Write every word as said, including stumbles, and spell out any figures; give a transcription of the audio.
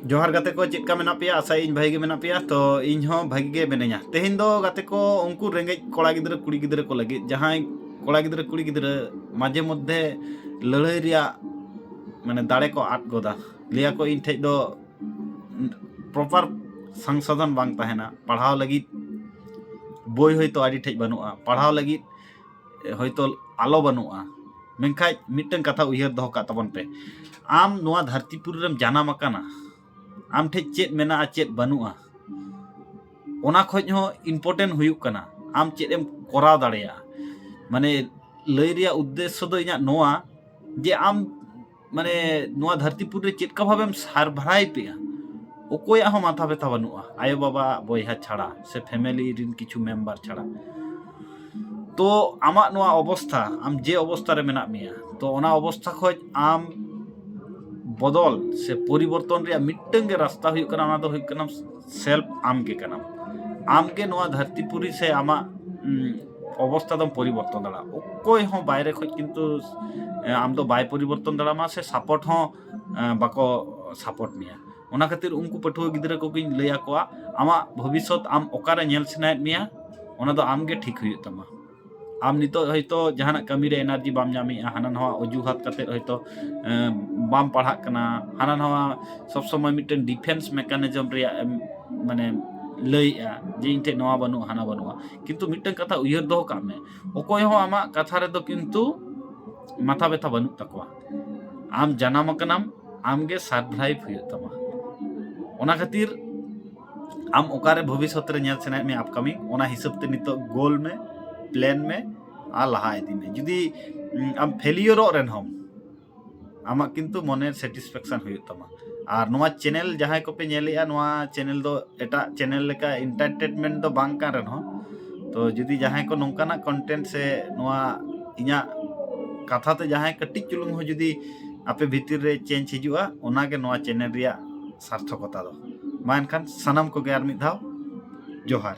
ᱡᱚᱦᱟᱨ ᱜᱟᱛᱮ ᱠᱚ, ᱪᱮᱫ ᱞᱮᱠᱟ ᱢᱮᱱᱟᱜ ᱯᱮᱭᱟ? ᱟᱥᱟᱭᱟᱹᱧ ᱵᱷᱟᱜᱤ ᱜᱮ ᱢᱮᱱᱟᱜ ᱯᱮᱭᱟ᱾ ᱛᱚ ᱤᱧ ᱦᱚᱸ ᱵᱷᱟᱜᱤ ᱜᱮ ᱢᱤᱱᱟᱹᱧᱟ᱾ ᱛᱮᱦᱮᱧ ᱫᱚ ᱜᱟᱛᱮ ᱠᱚ, ᱩᱱᱠᱩ ᱨᱮᱸᱜᱮᱡ ᱠᱚᱲᱟ ᱜᱤᱫᱽᱨᱟᱹ ᱠᱩᱲᱤ ᱜᱤᱫᱽᱨᱟᱹ ᱠᱚ ᱞᱟᱹᱜᱤᱫ, ᱡᱟᱦᱟᱸᱭ ᱠᱚᱲᱟ ᱜᱤᱫᱽᱨᱟᱹ ᱠᱩᱲᱤ ᱜᱤᱫᱽᱨᱟᱹ ᱢᱟᱡᱷᱮ ᱢᱚᱫᱽᱫᱷᱮ ᱞᱟᱹᱲᱦᱟᱹᱭ ᱨᱮᱭᱟᱜ ᱢᱟᱱᱮ ᱫᱟᱲᱮ ᱠᱚ ᱟᱫ ᱜᱚᱫᱟ᱾ ᱞᱟᱹᱭᱟ ᱠᱚ ᱤᱧ ᱴᱷᱮᱡ ᱫᱚ ᱯᱨᱚᱯᱟᱨ ᱥᱚᱝᱥᱳᱫᱷᱚᱱ ᱵᱟᱝ ᱛᱟᱦᱮᱱᱟ, ᱯᱟᱲᱦᱟᱣ ᱞᱟᱹᱜᱤᱫ ᱵᱳᱭ ᱦᱚᱭᱛᱳ ᱟᱹᱰᱤ ᱴᱷᱮᱡ ᱵᱟᱹᱱᱩᱜᱼᱟ, ᱯᱟᱲᱦᱟᱣ ᱞᱟᱹᱜᱤᱫ ᱦᱚᱭᱛᱳ ᱟᱞᱚ ᱵᱟᱹᱱᱩᱜᱼᱟ᱾ ᱢᱮᱱᱠᱷᱟᱡ ᱢᱤᱫᱴᱟᱝ ᱠᱟᱛᱷᱟ ᱩᱭᱦᱟᱹᱨ ᱫᱚᱦᱚ ᱠᱟᱜ ᱛᱟᱵᱚᱱ ᱯᱮ, ᱟᱢ ᱱᱚᱣᱟ ᱫᱷᱟᱹᱨᱛᱤ ᱯᱩᱨᱤ ᱨᱮᱢ ᱡᱟᱱᱟᱢ ᱟᱠᱟᱱᱟ, ᱟᱢ ᱴᱷᱮᱡ ᱪᱮᱫ ᱢᱮᱱᱟᱜᱼᱟ, ᱪᱮᱫ ᱵᱟᱹᱱᱩᱜᱼᱟ, ᱚᱱᱟ ᱠᱷᱚᱡ ᱦᱚᱸ ᱤᱢᱯᱚᱨᱴᱮᱱᱴ ᱦᱩᱭᱩᱜ ᱠᱟᱱᱟ ᱟᱢ ᱪᱮᱫ ᱮᱢ ᱠᱚᱨᱟᱣ ᱫᱟᱲᱮᱭᱟᱜᱼᱟ᱾ ᱢᱟᱱᱮ ᱞᱟᱹᱭ ᱨᱮᱭᱟᱜ ᱩᱫᱽᱫᱮᱥᱥᱚ ᱫᱚ ᱤᱧᱟᱹᱜ ᱱᱚᱣᱟ ᱡᱮ ᱟᱢ ᱢᱟᱱᱮ ᱱᱚᱣᱟ ᱫᱷᱟᱹᱨᱛᱤ ᱯᱩᱨᱤ ᱨᱮ ᱪᱮᱫ ᱞᱮᱠᱟ ᱵᱷᱟᱵᱮᱢ ᱥᱟᱨᱵᱷᱟᱭᱤᱵᱷ ᱮᱜᱼᱟ, ᱚᱠᱚᱭᱟᱜ ᱦᱚᱸ ᱢᱟᱛᱷᱟ ᱵᱮᱛᱷᱟ ᱵᱟᱹᱱᱩᱜᱼᱟ, ᱟᱭᱳᱼᱵᱟᱵᱟ ᱵᱚᱭᱦᱟ ᱪᱷᱟᱲᱟ ᱥᱮ ᱯᱷᱮᱢᱮᱞᱤ ᱨᱮᱱ ᱠᱤᱪᱷᱩ ᱢᱮᱢᱵᱟᱨ ᱪᱷᱟᱲᱟ᱾ ᱛᱚ ᱟᱢᱟᱜ ᱱᱚᱣᱟ ᱚᱵᱚᱥᱛᱷᱟ, ᱟᱢ ᱡᱮ ᱚᱵᱚᱥᱛᱷᱟ ᱨᱮ ᱢᱮᱱᱟᱜ ᱢᱮᱭᱟ, ᱛᱚ ᱚᱱᱟ ᱚᱵᱚᱥᱛᱷᱟ ᱠᱷᱚᱡ ᱟᱢ ᱵᱚᱫᱚᱞ ᱥᱮ ᱯᱚᱨᱤᱵᱚᱨᱛᱚᱱ ᱨᱮᱭᱟᱜ ᱢᱤᱫᱴᱟᱝ ᱜᱮ ᱨᱟᱥᱛᱟ ᱦᱩᱭᱩᱜ ᱠᱟᱱᱟ, ᱚᱱᱟ ᱫᱚ ᱦᱩᱭᱩᱜ ᱠᱟᱱᱟ ᱥᱮᱞᱯ᱾ ᱟᱢ ᱜᱮ ᱠᱟᱱᱟᱢ, ᱟᱢ ᱜᱮ ᱱᱚᱣᱟ ᱫᱷᱟᱹᱨᱛᱤ ᱯᱩᱨᱤ ᱥᱮ ᱟᱢᱟᱜ ᱩᱢ, ᱚᱵᱚᱥᱛᱷᱟ ᱫᱚᱢ ᱯᱚᱨᱤᱵᱚᱨᱛᱚᱱ ᱫᱟᱲᱮᱭᱟᱜᱼᱟ᱾ ᱚᱠᱚᱭ ᱦᱚᱸ ᱵᱟᱭᱨᱮ ᱠᱷᱚᱡ ᱠᱤᱱᱛᱩ ᱮ, ᱟᱢ ᱫᱚ ᱵᱟᱭ ᱯᱚᱨᱤᱵᱚᱨᱛᱚᱱ ᱫᱟᱲᱮᱭᱟᱢᱟ ᱥᱮ ᱥᱟᱯᱳᱨᱴ ᱦᱚᱸ ᱮ, ᱵᱟᱠᱚ ᱥᱟᱯᱳᱨᱴ ᱢᱮᱭᱟ᱾ ᱚᱱᱟ ᱠᱷᱟᱹᱛᱤᱨ ᱩᱱᱠᱩ ᱯᱟᱹᱴᱷᱩᱣᱟᱹ ᱜᱤᱫᱽᱨᱟᱹ ᱠᱚᱜᱮᱧ ᱞᱟᱹᱭ ᱟᱠᱚᱣᱟ, ᱟᱢᱟᱜ ᱵᱷᱚᱵᱤᱥᱥᱚᱛ ᱟᱢ ᱚᱠᱟᱨᱮ ᱧᱮᱞ ᱥᱟᱱᱟᱭᱮᱫ ᱢᱮᱭᱟ, ᱚᱱᱟ ᱫᱚ ᱟᱢ ᱜᱮ ᱴᱷᱤᱠ ᱦᱩᱭᱩᱜ ᱛᱟᱢᱟ᱾ ᱟᱢ ᱱᱤᱛᱚᱜ ᱦᱚᱭᱛᱳ ᱡᱟᱦᱟᱱᱟᱜ ᱠᱟᱹᱢᱤᱨᱮ ᱮᱱᱟᱨᱡᱤ ᱵᱟᱢ ᱧᱟᱢᱮᱜᱼᱟ, ᱦᱟᱱᱟ ᱱᱟᱣᱟ ᱚᱡᱩᱦᱟᱛ ᱠᱟᱛᱮᱫ ᱦᱚᱭᱛᱳ ᱮ, ᱵᱟᱢ ᱯᱟᱲᱦᱟᱜ ᱠᱟᱱᱟ, ᱦᱟᱱᱟ ᱱᱟᱣᱟ ᱥᱚᱵ ᱥᱚᱢᱚᱭ ᱢᱤᱫᱴᱮᱱ ᱰᱤᱯᱷᱮᱱᱥ ᱢᱮᱠᱟᱱᱤᱡᱚᱢ ᱨᱮᱭᱟᱜ ᱮᱢ ᱢᱟᱱᱮ ᱞᱟᱹᱭᱮᱜᱼᱟ ᱡᱮ ᱤᱧ ᱴᱷᱮᱱ ᱱᱚᱣᱟ ᱵᱟᱹᱱᱩᱜᱼᱟ, ᱦᱟᱱᱟ ᱵᱟᱹᱱᱩᱜᱼᱟ᱾ ᱠᱤᱱᱛᱩ ᱢᱤᱫᱴᱮᱱ ᱠᱟᱛᱷᱟ ᱩᱭᱦᱟᱹᱨ ᱫᱚᱦᱚ ᱠᱟᱜ ᱢᱮ, ᱚᱠᱚᱭ ᱦᱚᱸ ᱟᱢᱟᱜ ᱠᱟᱛᱷᱟ ᱨᱮᱫᱚ ᱠᱤᱱᱛᱩ ᱢᱟᱛᱷᱟ ᱵᱮᱛᱷᱟ ᱵᱟᱹᱱᱩᱜ ᱛᱟᱠᱚᱣᱟ᱾ ᱟᱢ ᱡᱟᱱᱟᱢ ᱟᱠᱟᱱᱟᱢ, ᱟᱢᱜᱮ ᱥᱟᱨᱵᱷᱟᱭᱤᱵᱷ ᱦᱩᱭᱩᱜ ᱛᱟᱢᱟ᱾ ᱚᱱᱟ ᱠᱷᱟᱹᱛᱤᱨ ᱟᱢ ᱚᱠᱟᱨᱮ ᱵᱷᱚᱵᱤᱥᱥᱚᱛ ᱨᱮ ᱧᱮᱞ ᱥᱟᱱᱟᱭᱮᱫ ᱢᱮᱭᱟ ᱟᱯᱠᱟᱢᱤᱝ, ᱚᱱᱟ ᱦᱤᱥᱟᱹᱵ ᱛᱮ ᱱᱤᱛᱚᱜ ᱜᱳᱞ ᱢᱮ, ᱯᱞᱮᱱ ᱢᱮ ᱟᱨ ᱞᱟᱦᱟ ᱤᱫᱤ ᱢᱮ᱾ ᱡᱩᱫᱤ ᱩᱢ, ᱟᱢ ᱯᱷᱮᱞᱤᱭᱚᱨᱚᱜ ᱨᱮᱦᱚᱸᱢ, ᱟᱢᱟᱜ ᱠᱤᱱᱛᱩ ᱢᱚᱱᱮ ᱥᱮᱴᱤᱥᱯᱷᱮᱠᱥᱚᱱ ᱦᱩᱭᱩᱜ ᱛᱟᱢᱟ᱾ ᱟᱨ ᱱᱚᱣᱟ ᱪᱮᱱᱮᱞ ᱡᱟᱦᱟᱸᱭ ᱠᱚᱯᱮ ᱧᱮᱞᱮᱜᱼᱟ, ᱱᱚᱣᱟ ᱪᱮᱱᱮᱞ ᱫᱚ ᱮᱴᱟᱜ ᱪᱮᱱᱮᱞ ᱞᱮᱠᱟ ᱮᱱᱴᱟᱨᱴᱮᱱᱢᱮᱱᱴ ᱫᱚ ᱵᱟᱝ ᱠᱟᱱ ᱨᱮᱦᱚᱸ, ᱛᱚ ᱡᱩᱫᱤ ᱡᱟᱦᱟᱸᱭ ᱠᱚ ᱱᱚᱝᱠᱟᱱᱟᱜ ᱠᱚᱱᱴᱮᱱᱴ ᱥᱮ ᱱᱚᱣᱟ ᱤᱧᱟᱹᱜ ᱠᱟᱛᱷᱟ ᱛᱮ ᱡᱟᱦᱟᱸᱭ ᱠᱟᱹᱴᱤᱡ ᱪᱩᱞᱩᱝ ᱦᱚᱸ ᱡᱩᱫᱤ ᱟᱯᱮ ᱵᱷᱤᱛᱤᱨ ᱨᱮ ᱪᱮᱧᱡᱽ ᱦᱤᱡᱩᱜᱼᱟ, ᱚᱱᱟᱜᱮ ᱱᱚᱣᱟ ᱪᱮᱱᱮᱞ ᱨᱮᱭᱟᱜ ᱥᱟᱨᱛᱷᱚᱠᱚᱛᱟ ᱫᱚ᱾ ᱢᱟ ᱮᱱᱠᱷᱟᱱ ᱥᱟᱱᱟᱢ ᱠᱚᱜᱮ ᱟᱨ ᱢᱤᱫ ᱫᱷᱟᱣ ᱡᱚᱦᱟᱨ᱾